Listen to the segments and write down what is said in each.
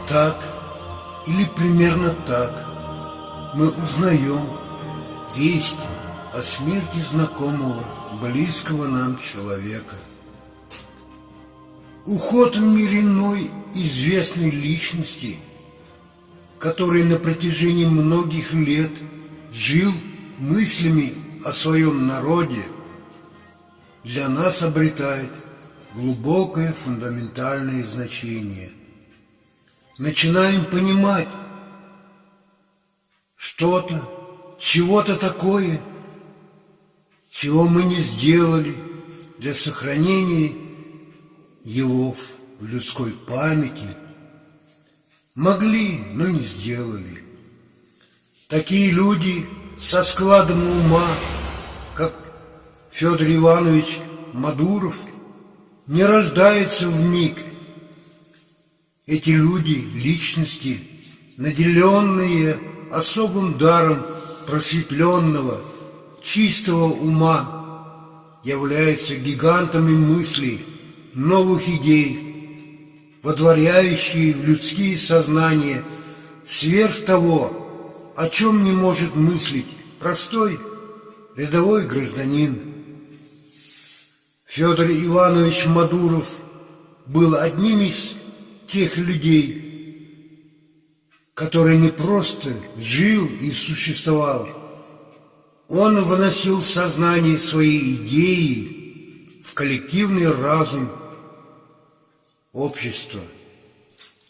Так или примерно так мы узнаем весть о смерти знакомого, близкого нам человека. Уход в мир иной известной личности, который на протяжении многих лет жил мыслями о своем народе, для нас обретает глубокое фундаментальное значение. Начинаем понимать что-то, чего-то такое, чего мы не сделали для сохранения его в людской памяти. Могли, но не сделали. Такие люди со складом ума, как Федор Иванович Мадуров, не рождаются в миг. Эти люди, личности, наделенные особым даром просветленного, чистого ума, являются гигантами мыслей, новых идей, водворяющие в людские сознания сверх того, о чем не может мыслить простой рядовой гражданин. Федор Иванович Мадуров был одним из тех людей, который не просто жил и существовал, он вносил в сознание свои идеи в коллективный разум общества,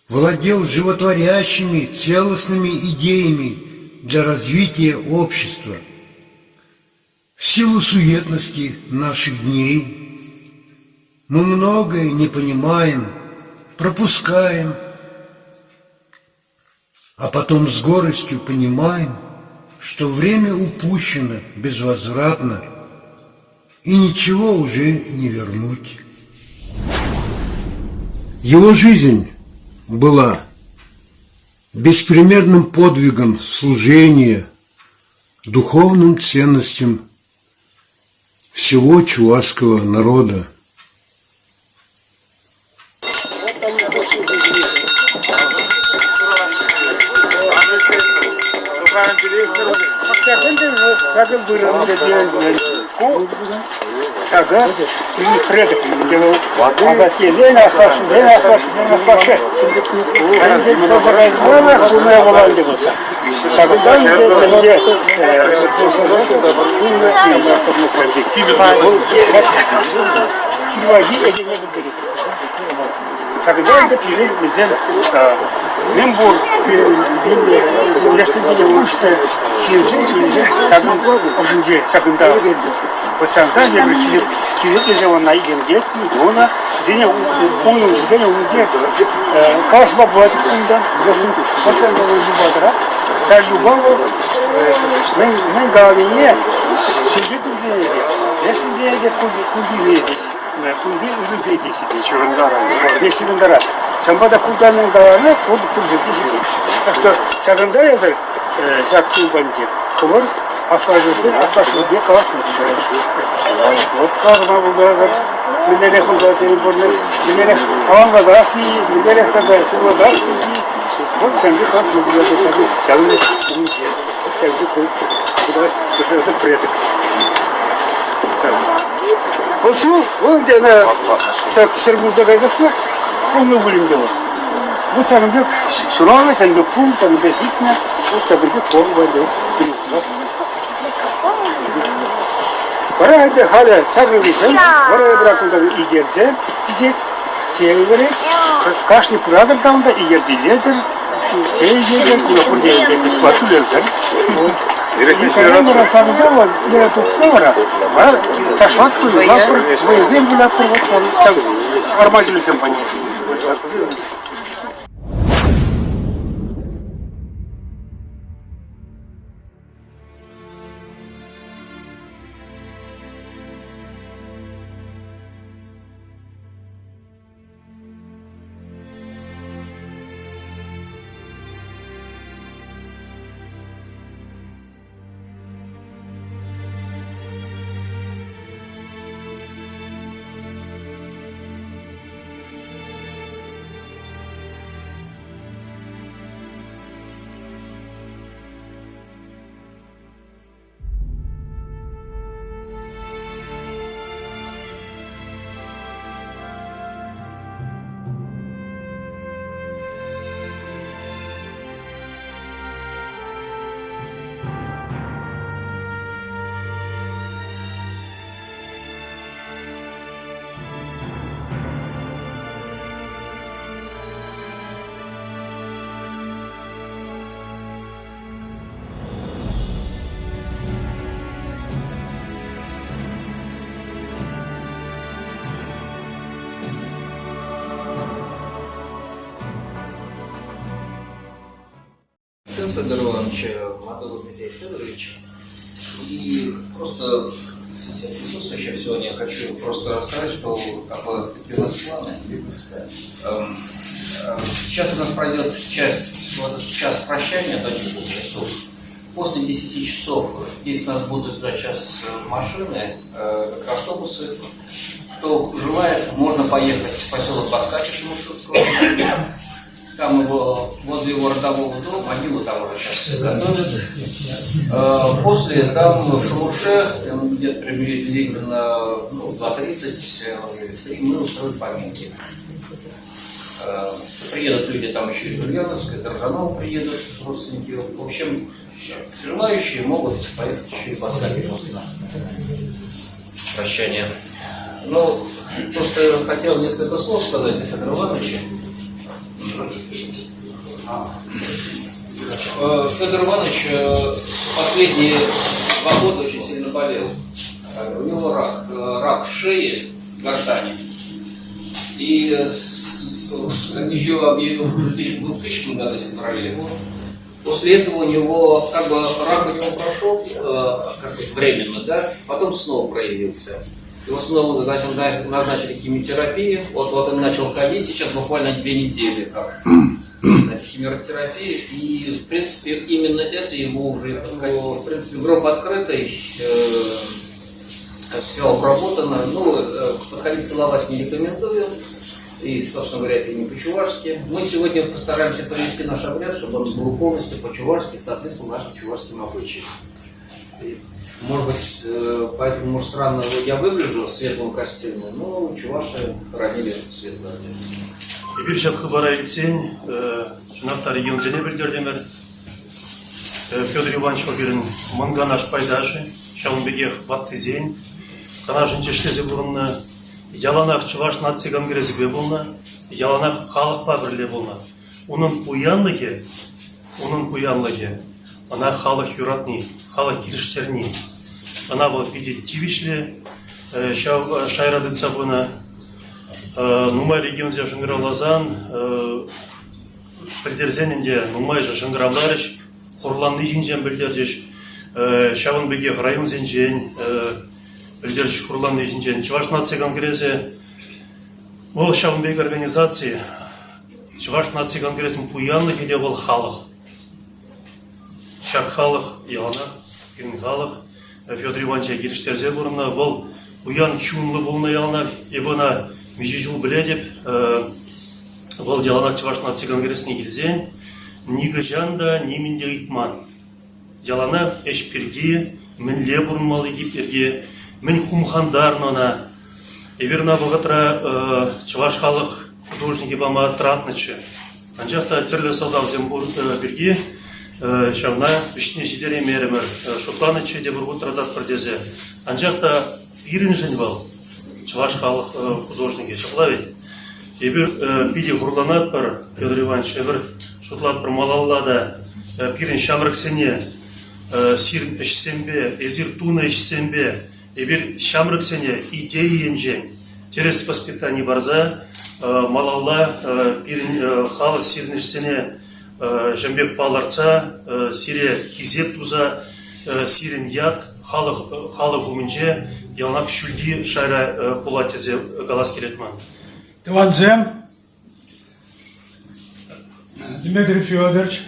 владел животворящими целостными идеями для развития общества. В силу суетности наших дней мы многое не понимаем, пропускаем, а потом с горестью понимаем, что время упущено безвозвратно и ничего уже не вернуть. Его жизнь была беспримерным подвигом служения духовным ценностям всего чувашского народа. Ҫакӑ предок асаттесен, аслашшӗсен, аслашшӗсен аслашшӗ. Ҫакӑнтан ӗнтӗ пирвайхи этеме пӗлтерет. Ҫакӑнта ӗнтӗ пирӗн вӗсем мӗн пур лештенсене уҫнӑ ҫынсем ҫакӑн ӑшӗнче ҫакӑнта вот ҫакӑнта эпир хисеплесе ӑна илемлетнӗ, тунӑ. Вӗсене унӑн вӗсене умӗнче калаҫма пулать унта. Юпа тӑрать. Ҫак юпа вӑл мӗн мӗн каланине ҫӳлте тунсене те, лешсенче те, кунтисене те кунти ырӑсене те ҫитет. Ҫырӑнтарать. Ҫырӑнтарать. Ҫавӑнпа та кунта мӗн каланӑ, вӑл пур ҫӗрте ҫитет. Так что ҫакӑнта эсӗр ҫак чул патӗнче хӑвӑр аслашӑрсен аслашшӗпе калаҫма пултаратӑр. Вот калаҫма пултаратӑр. Мӗнлерех унта сирӗн пурнӑҫ, мӗнлерех аванлатас-и, мӗнлерех тата сывлатас пирки. Вот ҫавӑн калаҫма пултаратӑр. Ҫавӑн умӗнче. Вот ҫавӑн пек предок. Вот шу, вӑл ӗнтӗ ӑна ҫак пулса кайсассӑн пулнӑ пулин те вӑл. Вот ҫакӑн пек ҫуралнӑ, ҫакӑн пек пулнӑ, ҫакӑн пек ҫитнӗ, вот ҫакӑн пек форма ӗнтӗ. Вара ӗнтӗ халӗ ҫакӑн хыҫҫӑн вара эпир кунта икерчӗ пиҫет, чей вӗрет. Кашни пыратӑр та унта икерчӗ илетӗр, чей ӗҫетӗр, кунта пурте ӗнтӗ бесплатно тӳлевсӗр. Вара ҫакӑнта вӑл тухса вара, вара ташлатпӑр, юрлатпӑр, вӑйӑсем вылятпӑр, вот ҫав армадиллесем патне. Федора Ивановича, Мадуров Михаил Федорович. И просто всем присутствующим сегодня я хочу просто рассказать, что как бы, какие у нас планы. Сейчас у нас пройдет часть, вот час прощания до 10 часов. После 10 часов здесь нас будут ждать сейчас машины, микроавтобусы. Кто желает, можно поехать в поселок Баскачи Шамушинского. Там его, возле его родового дома, могилу там уже сейчас готовят. После там в Шамуше, где-то приблизительно ну, 2.30 или 3, мы устроим поминки. Приедут люди там еще из Ульяновска, из Дрожжанова приедут родственники. В общем, желающие могут поехать еще и в Баскаки после прощания. Ну, просто хотел несколько слов сказать о Федоре Ивановиче. Федор Иванович последние 2 года очень сильно болел. У него рак шеи, гортани. И еще объявил в 2000 году в феврале. После этого у него, как бы, рак у него прошел, как бы временно, да, потом снова проявился. Его снова назначили химиотерапию. Вот он начал ходить, сейчас буквально 2 недели как на химиотерапии. И, в принципе, именно это его уже и подкосило. В принципе, гроб открытый, все обработано. Подходить целовать не рекомендую. И, собственно говоря, это не по-чувашски. Мы сегодня постараемся провести наш обряд, чтобы он был полностью по-чувашски, соответствовал нашим чувашским обычаям. И, может быть, поэтому, может, странно я выгляжу в светлом костюме, но чуваши хоронили светлую одежду. Эпир ҫак хыпара илсен, чӑнах та регионсене пӗлтертӗмӗр. Федор Иванович вӑл пирӗн Мӑн Канаш пайташӗ, ҫавӑн пекех ваттисен Канашӗнче ӗҫлесе пурӑннӑ. Яланах Чӑваш наци конгресӗпе пулнӑ, яланах халӑхпа пӗрле пулнӑ. Унӑн пуянлӑхӗ, унӑн пуянлӑхӗ ӑна халӑх юратни, халӑх килӗштерни. Ӑна вӑл питӗ тивӗҫлӗ ҫав шайра тытса пынӑ. Нумай регионсене шӑнкӑравласан пӗлтерсен ӗнтӗ нумайӑшӗ шӑнкӑравларӗҫ, хурланни ҫинчен пӗлтерчӗҫ. Ҫавӑн пекех районсенчен пӗлтерчӗҫ хурланни ҫинчен. Чӑваш наци конгресӗ вӑл ҫавӑн пек организаци. Чӑваш наци конгресӗн пуянлӑхӗ те вӑл халӑх. Ҫак халӑх яланах пирӗн халӑх. Федор Ивановича килӗштерсе пурӑннӑ. Вӑл пуян чунлӑ пулнӑ яланах. Эпӗ ӑна миҫе ҫул пӗлетӗп. Вӑл яланах Чӑваш наци конгресне килсен нихӑҫан та нимӗн те ыйтман. Яланах ӗҫ пирки, мӗнле пурӑнмалли пирки, мӗн хумхантарнӑ ӑна. Эпир ӑна вӑхӑтра чӑваш халӑх художникӗ пама тӑратнӑччӗ. Анчах та тӗрлӗ сӑлтавсем пур пирки ҫавна вӗҫне ҫитереймерӗмӗр. Шутланӑччӗ те пӗр хут тӑрататпӑр тесе. Анчах та пирӗншӗн вӑл чӑваш халӑх художникӗ. Ҫапла вӗт? Эпир питӗ хурланатпӑр, Федор Иванович, эпир шутлатпӑр малалла та пирӗн ҫамрӑксене сирӗн ӗҫсемпе, эсир тунӑ ӗҫсемпе эпир ҫамрӑксене идея енчен тӗрӗс воспитани парса малалла пирӗн халӑх сирӗн ӗҫсене ҫын пек палӑртса сире хисеп туса сирӗн ят халӑх халӑх умӗнче яланах ҫӳлти шайра пулать тесе калас килет ман. Тӑвансем, Дмитрий Федорович,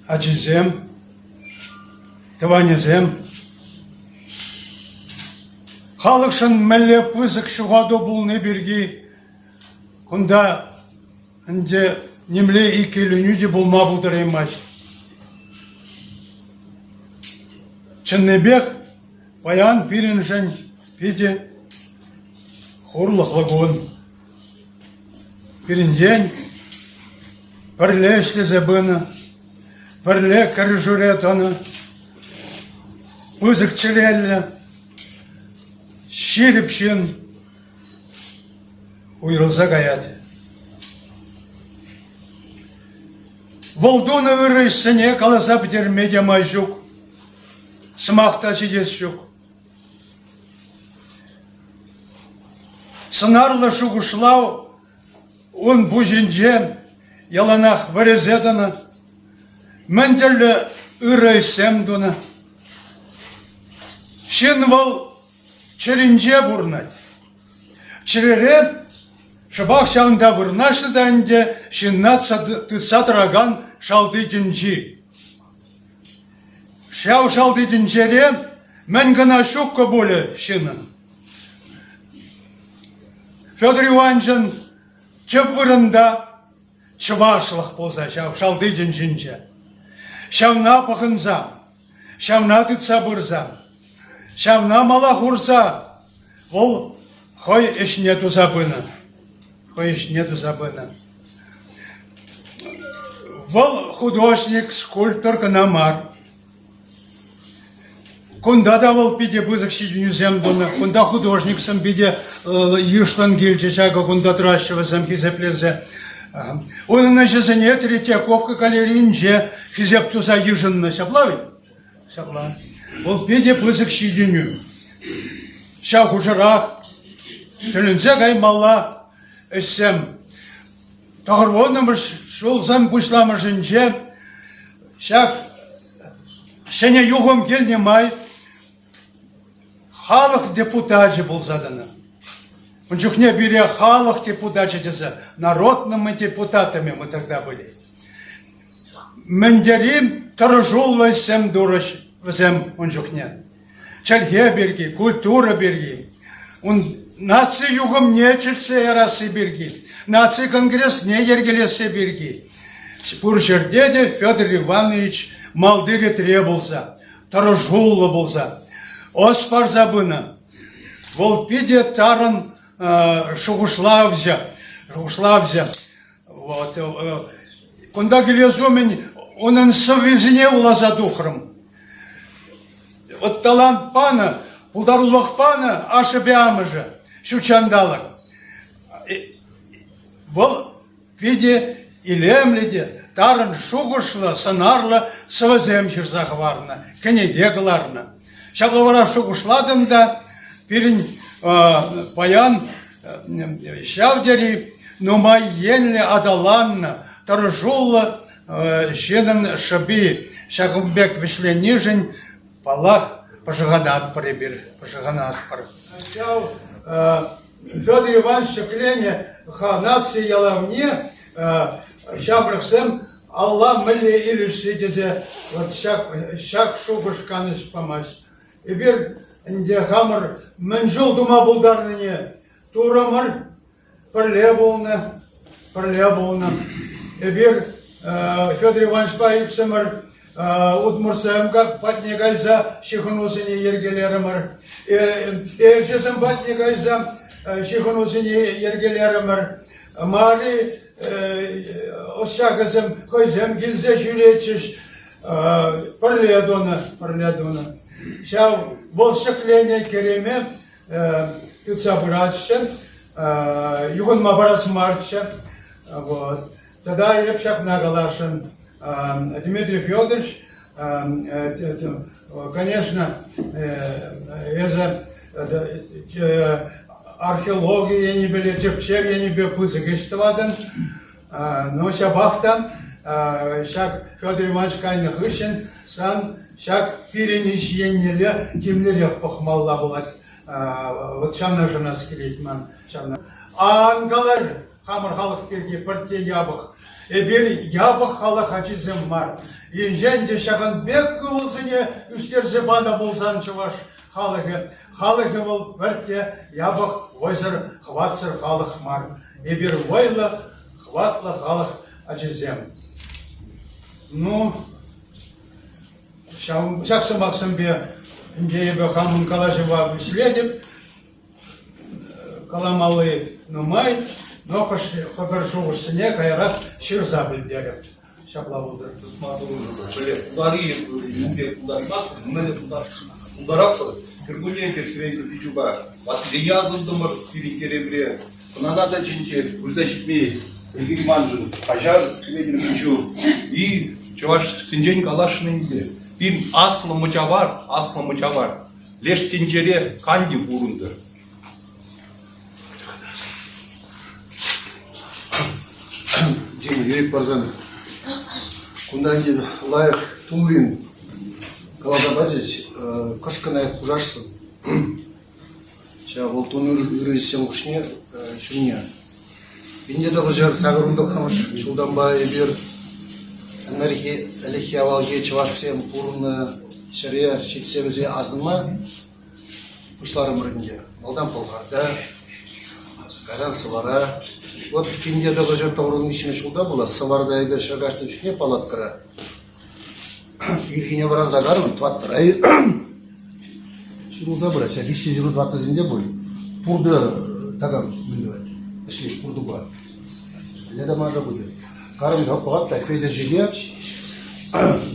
ачисем, тӑванӗсем, халӑхшӑн мӗнле пысӑк ҫухату пулни пирки кунта ӗнтӗ нимле иккӗленӳ те пулма пултараймасть. Чӑннипех паян пирӗншӗн питӗ хурлӑхлӑ кун. Пирӗнтен пӗрле ӗҫлесе пынӑ, пӗрле кӗрешӳре тӑнӑ, пысӑк чӗреллӗ, ҫирӗп ҫын уйрӑлса каять. Вӑл тунӑ ырӑ ӗҫсене каласа пӗтерме те май ҫук, сӑмах та ҫитес ҫук. Сӑнарлӑ шухӑшлав ун пуҫӗнче яланах вӗресе тӑнӑ. Мӗн тӗрлӗ ырӑ ӗҫсем тунӑ. Ҫын вӑл чӗринче пурӑнать. Чӗрере шӑпах ҫавӑнта вырнаҫнӑ та ӗнтӗ ҫынна тытса тӑракан шалти тӗнчи. Ҫав шалти тӗнчере мӗн кӑна ҫуккӑ пулӗ ҫыннӑн. Федор Ивановичӑн тӗп вырӑнта чӑвашлӑх пулса ҫав шалти тӗнчинче. Ҫавна пӑхӑнса, ҫавна тытса пырса, ҫавна мала хурса вӑл хӑй ӗҫне туса пынӑ. Хӑй ӗҫне туса пынӑ. Вӑл художник, скульптор кӑна мар. Кунта та вӑл питӗ пысӑк ҫитӗнӳсем тунӑ. Кунта художниксем питӗ йышлӑн килчӗҫ. Акӑ кунта тӑраҫҫӗ вӗсем хисеплесе. Унӑн ӗҫӗсене Третьяковка галерейинче хисеп туса йышӑннӑ. Ҫапла вӗт? Ҫапла. Вӑл питӗ пысӑк ҫитӗнӳ. Ҫав хушӑрах тӗлӗнсе каймалла ӗҫсем. Тӑхӑрвуннӑмӗш ҫулсем пуҫламӑшӗнче ҫак ҫӗнӗ юхӑм килнӗ май халӑх депутачӗ пулса тӑнӑ. Ун чухне пире халӑх депутачӗ тесе народными депутатами мы тогда были. Мӗн тери тӑрӑшуллӑ ӗҫсем турӗҫ вӗсем ун чухне. Чӗлхе пирки, культура пирки, ун наци юхӑмне чӗртсе ярасси пирки, наци конгресне йӗркелесси пирки пур ҫӗрте те Федор Иванович малти ретре пулса, тӑрӑшуллӑ пулса, ӑс парса пынӑ. Вӑл питӗ тарӑн шухӑшлавҫӑ, шухӑшлавҫӑ. Вот. Кунта килес умӗн унӑн сӑввисене вуласа тухрӑм. Вот талант панӑ, пултарулӑх панӑ ашшӗпе амӑшӗ, ҫут ҫанталӑк. Вӑл питӗ илемлӗ те тарӑн шухӑшлӑ, сӑнарлӑ сӑвӑсем ҫырса хӑварнӑ, кӗнеке кӑларнӑ. Ҫапла вара шухӑшлатӑн та пирӗн паян ҫав тери нумай енлӗ аталаннӑ, тӑрӑшуллӑ ҫыннӑн шӑпи ҫакӑн пек вӗҫленнишӗн, паллах, пӑшӑрханатпӑр эпир, пӑшӑрханатпӑр. Ҫав Федор Иванович ҫӗкленӗ наци ялавне ҫамрӑксем алла мӗнле илӗҫ-ши тесе вот ҫак, ҫак шухӑш канӑҫ памасть. Эпир ӗнтӗ хамӑр мӗн чул тума пултарнине турӑмӑр, пӗрле пулнӑ, пӗрле пулнӑ. Эпир Федор Ивановичпа иксӗмӗр удмуртсем патне кайса ҫыхӑнусене йӗркелерӗмӗр. Элчӗсем патне кайса ҫыхӑнусене йӗркелерӗмӗр. Мари ӑсчахӗсем хӑйсем килсе ҫӳретчӗҫ, пӗрле тунӑ, пӗрле тунӑ. Ҫав вӑл ҫӗкленӗ кереме тытса пыратчӗ, юхӑнма парас марччӗ. Вот. Тата эп ҫакна каласшӑн, Дмитрий Федорович, конечно, эсӗ археологи енӗпе, тӗпчев енӗпе пысӑк ӗҫ тӑватӑн. Но ҫапах та ҫак Федор Иванович кайнӑ хыҫҫӑн сан ҫак пирӗн ӗҫ еннелле тимлӗрех пӑхмалла пулать. Вот ҫавна шанас килет ман. Ҫавна. Ан калар, хамӑр халӑх пирки пӗртте япӑх. Эпир япӑх халӑх ачисем мар. Енчен те ҫакӑн пек ывӑлсене ӳстерсе панӑ пулсан чӑваш халӑхӗ, халӑхӗ вӑл пӗртте япӑх, вӑйсӑр, хӑватсӑр халӑх мар. Эпир вӑйлӑ, хӑватлӑ халӑх ачисем. Ну, ҫак сӑмахсемпе ӗнтӗ эпӗ хамӑн калаҫӑва вӗҫлетӗп. Каламалли нумай, но хӑш-пӗр шухӑшсене каярах ҫырса пӗлтерӗп. Ҫапла пултӑр. Тытма пулӑшӑпӑр. Пултари мӗнле пултараймастпӑр, мӗнле пултаратпӑр. Кӗркунне те хӗвел пичупа ваттисене асӑнтӑмӑр пирӗн керемре. Хӑнана та чӗнчӗ, пырса ҫитме ӗлкӗр маншӑн. Каҫар, Хӗветӗр пичу. И чӑвашсенчен каласшӑн ӗнтӗ. Пирӗн аслӑ мӑчавар, аслӑ мӑчавар. Леш тӗнчере канди пурӑнтӑр. Ирек парсан. Кунта ӗнтӗ лайӑх туллин каласа пачӗҫ, кӑшт кӑна хушасшӑн. Ҫав вӑл тунӑ ырӑ ӗҫсем хушне ҫумне. 1989 ҫултанпа эпир ӗмӗрхи ӗлӗкхи авалхи чӑвашсем пурӑннӑ ҫӗре ҫитсе вӗсене асӑнма пуҫларӑмӑр ӗнтӗ. Малтан Пӑлхарта, кайран Сӑвара. Вот 1993 ҫулта пулас Сӑварта эпир ҫӗр каҫнӑ чухне палаткӑра ирхине вӑранса карӑм тӑваттӑра ҫырӑнса пырать. Ҫак виҫҫӗ ҫыру тӑваттӑсенче пуль. Пуртӑ такам мӗн тӑвать? Ӗҫлет пуртӑпа. Леда маша пулӗ. Карӑм пӑхать та хӑй ҫине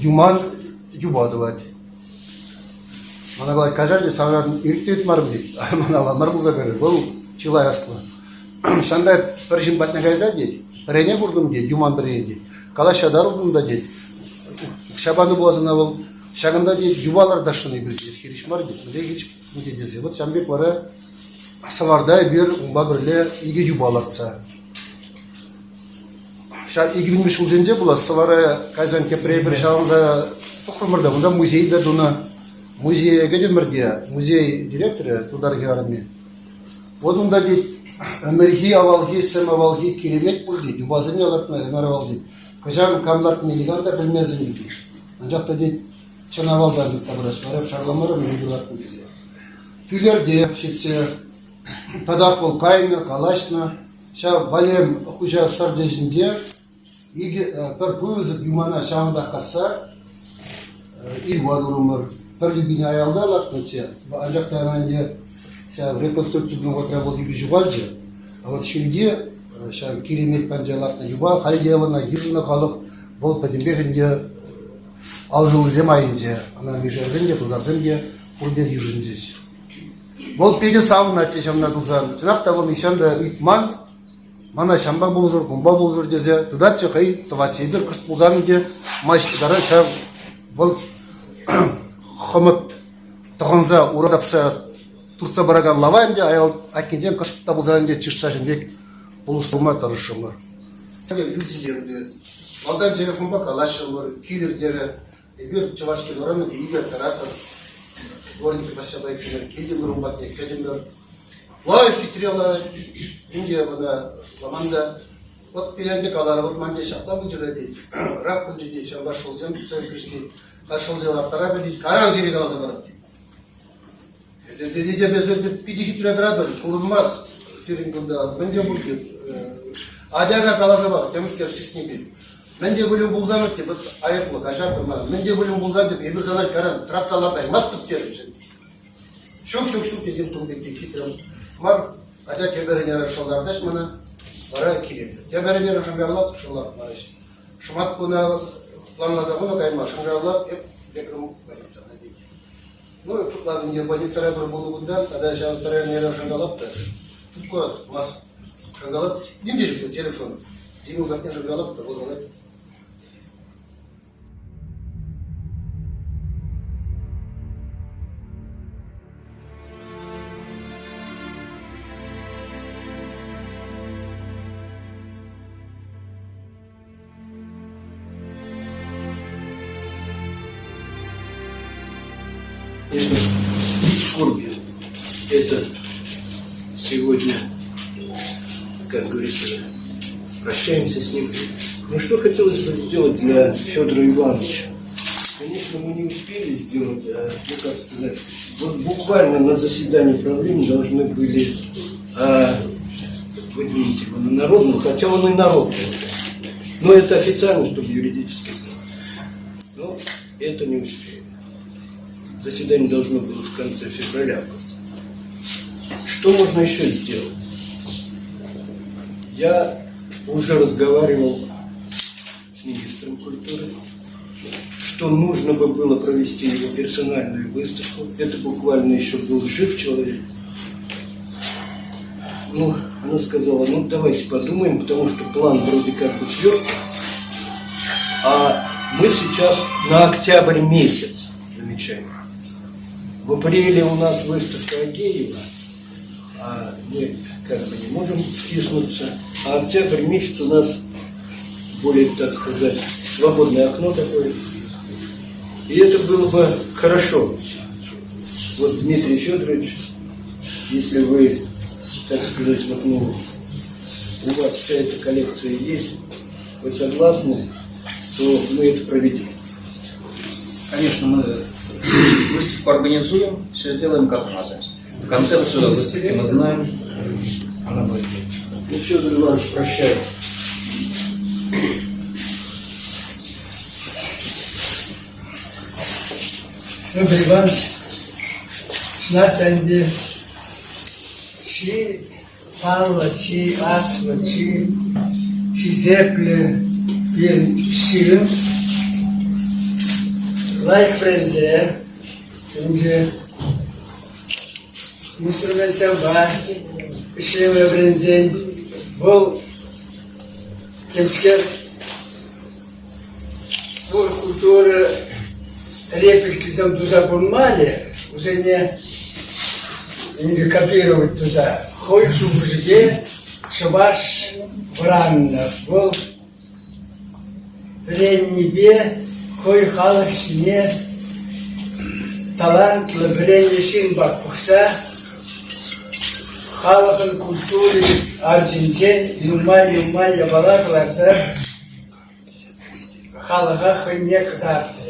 юман юпа тӑвать. Мана калать, каҫар те санран иртет мар тет. Мана мар пулса кайрӗ. Вӑл чылай аслӑ. Ҫанта пӗр ҫын патне кайса тет, пӗрене куртӑм тет, юман пӗрене тет. Калаҫса татӑлтӑм та тет. Укҫа панӑ пулас ӑна вӑл. Ҫакӑнта тет, юпа лартасшӑн эпир тет, хирӗҫ мар тет. Мӗнле хирӗҫ тет тесе. Вот ҫавӑн пек вара Сӑварта эпир унпа пӗрле икӗ юпа лартса. Ҫав 2000 ҫулсенче пулас Сӑвара кайсан тепре эпир ҫавӑнса тухрӑмӑр та унта музей те тунӑ. Музее кӗтӗмӗр те, музей директорӗ тутар хӗрарӑмӗ. Вот унта тет ӗмӗрхи авалхи, сӗм авалхи киремет пур тет, юпасене лартнӑ ӗмӗр авалхи. Кӑҫал кам лартнине никам та пӗлмесен тет. Анчах та тет чӑн авалтан тытса пыраҫ, вара шарламарӑм мӗн лартнӑ тесе. Пӳлерте ҫитсе татах вӑл кайнӑ, калаҫнӑ. Ҫав Валем хуҫа сӑрчӗ ҫинче икӗ пӗр пысӑк юмана ҫавӑнтах касса юпа турӑмӑр. Пӗр юпине аялта лартнӑччӗ, анчах та ӑна ӗнтӗ ҫав реконструкци тунӑ вӑхӑтра вӑл юпи ҫухалчӗ. А вот ҫӳлте ҫав киремет патӗнче лартнӑ юпа халь те ӑна йышӑннӑ халӑх вӑл пӗтӗмпех ӗнтӗ алшӑллисем айӗнче. Ӑна мишерсем те, тутарсем те пурте йышӑнчӗҫ. Вӑл питӗ савӑнатчӗ ҫавна тусан. Чӑнах та вӑл нихҫан та ыйтман, мана ҫампа пулӑшӑр, кунпа пулӑшӑр тесе тытатчӗ хӑй, тӑватчӗ. Эпир кӑшт пулсан ӗнтӗ маҫтӑра ҫав вӑл хӑмӑт тӑхӑнса ура тапса туртса паракан лава ӗнтӗ аял айккинчен кӑшт та пулсан ӗнтӗ чышса ҫын пек пулӑшма тӑрӑшрӑмӑр. Ӳсӗртернӗ. Малтан телефонпа калаҫрӑмӑр, килӗр терӗ. Эпир Чӑваш киноран ӗнтӗ икӗ оператор Дворников Васяпа иксӗмӗр килтӗмӗр ун патне, кӗтӗмӗр. Лайӑх хитре ларать. Ӗнтӗ ӑна шутламан та. Вот пире ӗнтӗ каларӗ, вот ман те ҫапла пулчӗ тет, рак пулчӗ тет, ҫавӑнпа шӑлсем тухса ӳкрӗҫ тет. Шӑлсем ларттара пӗлет, каран сире каласа парать тет. Тетепе питӗ хитре тӑратӑр, курӑнмасть сирӗн кунта. Мӗн те пур тет. Атя-ха каласа пар, темӗскер сиснипе. Мӗн те пулин пулсан тет, вот айӑплӑ, каҫар мана. Мӗн те пулин пулсан тет, эпир сана каран тӑратса лартаймастӑп терӗм. Ҫук, ҫук, ҫук, тетӗп кун пекки хитрем мар. Атя тепӗр ӗнер шӑлтартаҫ мана, вара килетӗп. Тепӗр ӗнер шӑнкӑравлап, шӑлтартмарӗҫ. Шӑмат куна планласа хунӑ кайма шӑнкӑравлап, эп лекрӗм больницана тет. Ну, шутлатӑн ӗнтӗ, больницӑра пӗр вунӑ кунтан тата ҫав пӗр эрнере шӑнкӑравлап та трубка мас шӑнкӑравлап, ним те ҫук телефон. Дима патне шӑнкӑравлап та вӑл калать. Конечно, скорби это сегодня, как говорится, прощаемся с ним. Но что хотелось бы сделать для Федора Ивановича? Конечно, мы не успели сделать, а, ну как сказать, вот буквально на заседании правления должны были а, выдвинуть его на народную, хотя он и народный. Но это официально, чтобы юридически было. Но это не успели. Заседание должно было в конце февраля быть. Что можно еще сделать? Я уже разговаривал с министром культуры, что нужно бы было провести его персональную выставку. Это буквально еще был жив человек. Ну, она сказала, ну давайте подумаем, потому что план вроде как бы сверстан. А мы сейчас на октябрь месяц замечаем. В апреле у нас выставка Агеева, а мы как бы не можем втиснуться. А октябрь месяц у нас более, так сказать, свободное окно такое. И это было бы хорошо. Вот, Дмитрий Федорович, если вы, так сказать, вот, ну, у вас вся эта коллекция есть, вы согласны, то мы это проведем. Конечно, мы выставку организуем, все сделаем как надо. Концепцию выставки мы знаем. Она будет. Ну, Федор Иванович, прощай. Федор Иванович чӑнах та ӗнтӗ чи паллӑ, чи аслӑ, чи хисеплӗ пирӗн ҫын. Лайӑх вӗренсе ӗнтӗ инструментсемпе ӗҫлеме вӗренсен вӑл темскер Пур культура репликисем туса пурӑнмалли, вӗсене ӗнтӗ копировать туса хӑй шухӑшӗпе чӑваш вӑраннӑ. Вӑл вӗреннипе хӑй халӑх ҫине талантлӑ вӗреннӗ ҫын пек пӑхса халӑхӑн культури арчинчен нумай-нумай япала кӑларса халӑха хӑйне кӑтартнӑ.